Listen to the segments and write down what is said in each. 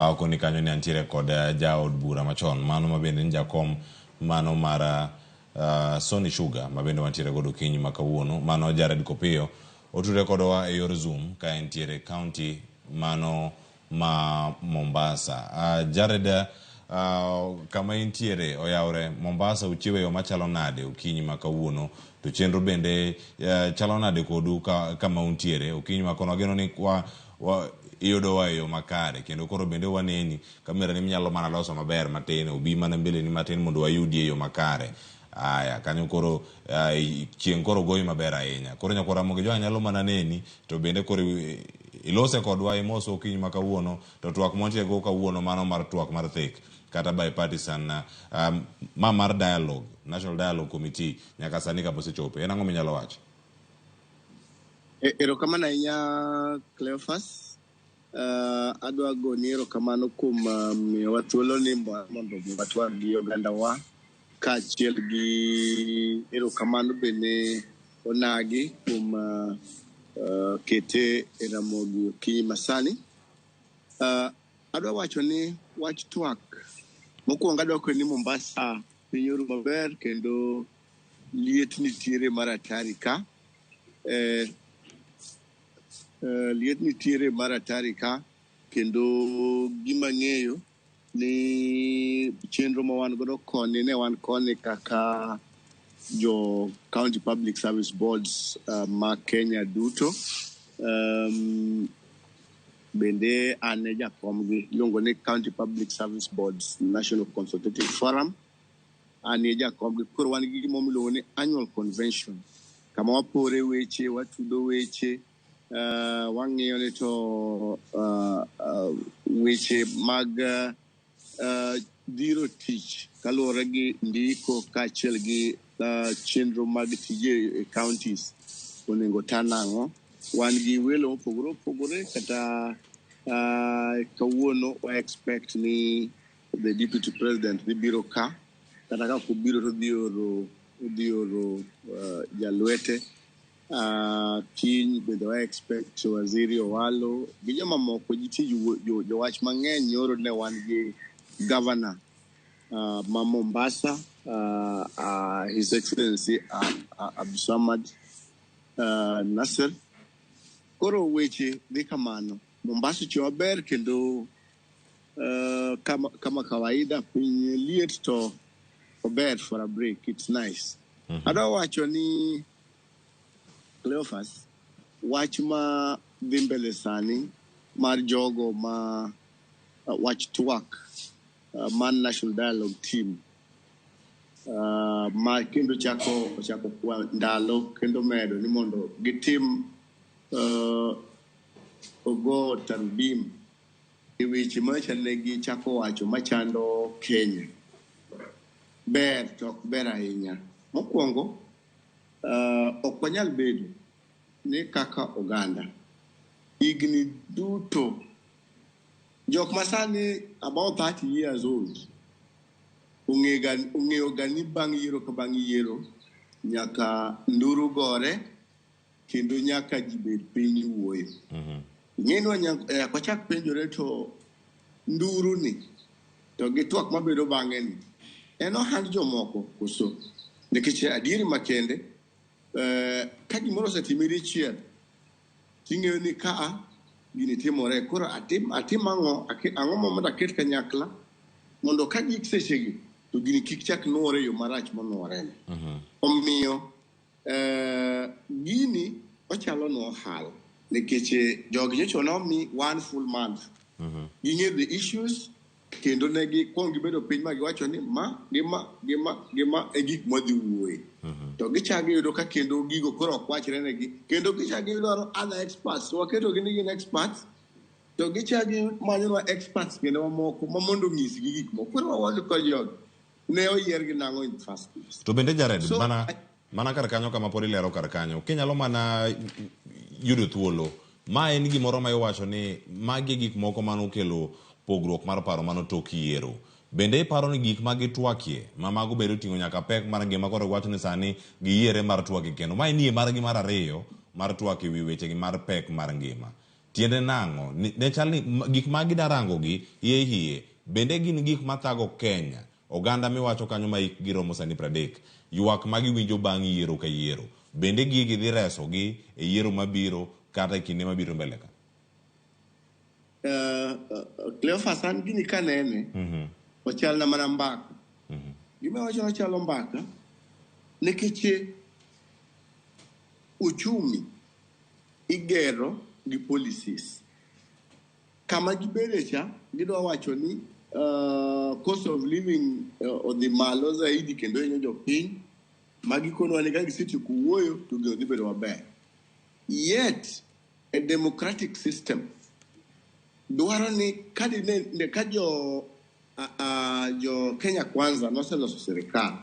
Koni kanyo ni antiere kod jaod bura machon mano ma bende en jakom mano mar Sony Sugar ma bende wantiere godo okinyi ma kawuono mano Jared Kopiyo otudre kodwa e yor Zoom ka entiere county mano ma Mombasa. Jared, kama intiere oyawre Mombasa uchiewo e yo machalo nade okinyi ma kawuono to chenro bende chalo nade kodu ka, kama untiere okinyi ma kono ageno ni kwa iyudowa e yo makare kendo koro bende waneni kamera ni minyalo mana loso maber matin obi mana mbele ni matin mondo wayudi e yo makare. Aya, kanyo koro chieng' koro goyi maber ahinya. Koro nyakwar Ramogi Jwang' nyalo mana neni to bende koro ilose kodwa imos okinyi ma kawuono to twak mwantie go kawuono mano mar twak mar thek kata bipartisan ma mar dialogue, National Dialogue Committee nyaka sani kama osechope. En ang'o minyalo wacho? Erokamano ahinya Cleophas. Adwa goni erokamano kuom miyowa thuolo ni mondo watwag gi ogandawa kaachiel gi erokamano bende onagi kuom kete e Ramogi okinyi masani. Adwa wacho ni wach twak mokwongo adwa kweni ni Mombasa piny oru maber kendo liet nitiere mar atari ka. Liet nitiere mar atari ka kendo gima ng'eyo ni chenro ma wan godo koni ne wan koni kaka jo County Public Service Boards ma Kenya duto. Bende an e jakomgi iluongo ni County Public Service Boards National Consultative Forum. An e jakomgi koro wan gi gimoro miluongo ni annual convention kama wapore weche, watudo weche, wang'iyo ni to weche mag dhiro tich kaluwore gi ndiko kaachiel gi chenro mag tije e counties onego ta nang'o. Wan gi welo mopogore opogore kata kawuono wa expect ni the deputy president dhi biro ka kata ka ok obiro to odhi oro jalwete. Kiny bende wa expect waziri Owalo gi jomamoko nitie jowach mang'eny nyoro ne wan gi governor ma Mombasa, His Excellency Abdulsamad Nasser. Koro weche dhi kamano. Mombasa ochiewo maber kendo kama kawaida piny liet to ober for a break. It's nice. Adwa wacho ni Cleophas, wach ma dhi mbele sani mar jogo ma wach twak mar National Dialogue Team ma kendo ochako kwa ndalo kendo medo ni mondo gitim ogo tarubim e weche manyocha ne gichako wacho machando Kenya. Ber to ok ber ahinya. Mokwongo, ok wanyal bedo ni kaka oganda higni duto jok masani about 30 years old ong'eyo ga ni bang' yiero ka bang' yiero nyaka nduru gore kendo nyaka ji bed piny wuoyo. Ing'e ni nyaka wachak penjore to nduru ni to gi twak mabedo bang'e ni en ohand jomoko koso? Nikech adieri makende ka gimoro osetimre dichiel ting'eyo ni kaa gini timore koro atim ang'o ang'o mondo aket kanyakla mondo ka gik sechegi to gini kik chak nuore e yo marach monuore ni. Omiyo gini ochalo nwa ohala nikech jogi nyocha nomi one full month. Ging'eyo the issues kendo ne gikwongo gibedo piny ma giwacho ni ma gi ma gi ma gi ma e gik mwadhi wuoye. To gichako giyudo ka kendo gigo koro ok wachre negi kendo gichako gidwaro other experts waketo gi ni gin experts to gichako gimanyonwa experts kendo mamoko ma mondo onyisgi gik moko. Koro wawacho ka jogi ne oyier gi nang'o in the first place. To bende Jared, So, mana kar kanyo kama pod ilero kar kanyo, kinyalo mana yudo thuolo, ma en gimoro ma iwacho ni magi e gik moko manokelo pogruok mar paro mano tok yiero. Bende iparo ni gik ma gitwakie, ma mago bende oting'o nyaka pek mar ngima koro giwacho ni sani giyiere mar twakie kendo. Ma en yie margi mar ariyo mar twak e wi wechegi mar pek mar ngima. Tiende nang'o? Ne chal ni gik ma gidarango gi hie hie bende gin gik mathago Kenya. Oganda miwacho kanyo ma hikgi romo sani 30, ywak ma giwinjo bang' yiero ka yiero, bende gigi dhi resogi e yiero mabiro kata e kinde mabiro mbele ka? Cleophas, an gini kanene, ochalna mana mbaka. Gima awacho ni ochalo mbaka, nikech uchumi igero gi policies. Kama gibede cha, gidwa wacho ni cost of living odhi malo zaidi kendo hinyo jopiny, ma gikonwa ni ka gisetieko wuoyo to gino dhi bedo maber. Yet, a democratic system dwaro ni ka dine ka jo jo Kenya Kwanza noseloso sirikal,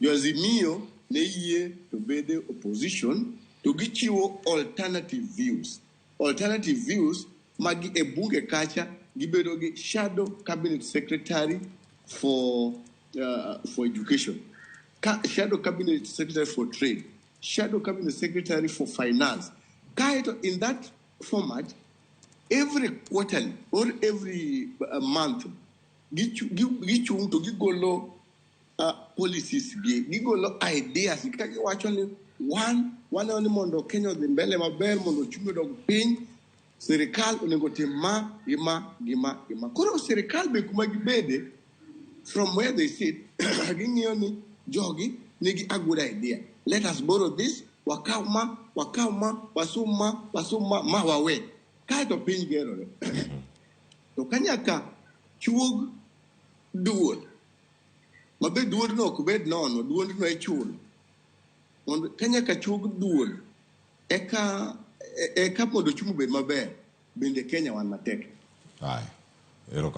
jo Azimio ne yie to bede opposition to gichiwo alternative views. Alternative views magi e bunge kacha gibedo gi shadow cabinet secretary for education, shadow cabinet secretary for trade, shadow cabinet secretary for finance. Kaeto in that format, every quarterly or every month, gichung' to gigolo policies gi, gigolo ideas gi ka giwacho ni wan waneno ni mondo Kenya odhi mbele maber, mondo ochumi odog piny, sirikal onego otim ma gi ma gi ma gi ma. Koro sirikal be kuma gibede, from where they sit, ging'iyo ni jogi nigi a good idea. Let us borrow this, wakaw ma, wakaw ma, wasum ma, wasum ma, ma wawe. Kaeto piny gerore. To ka nyaka chuog duol, mabe duondno ok bed nono, duondno ichulo. Mondo ka nyaka chuog duol, eka mondo ochumi obed maber, bende Kenya wan matek. Haya. Erokamano.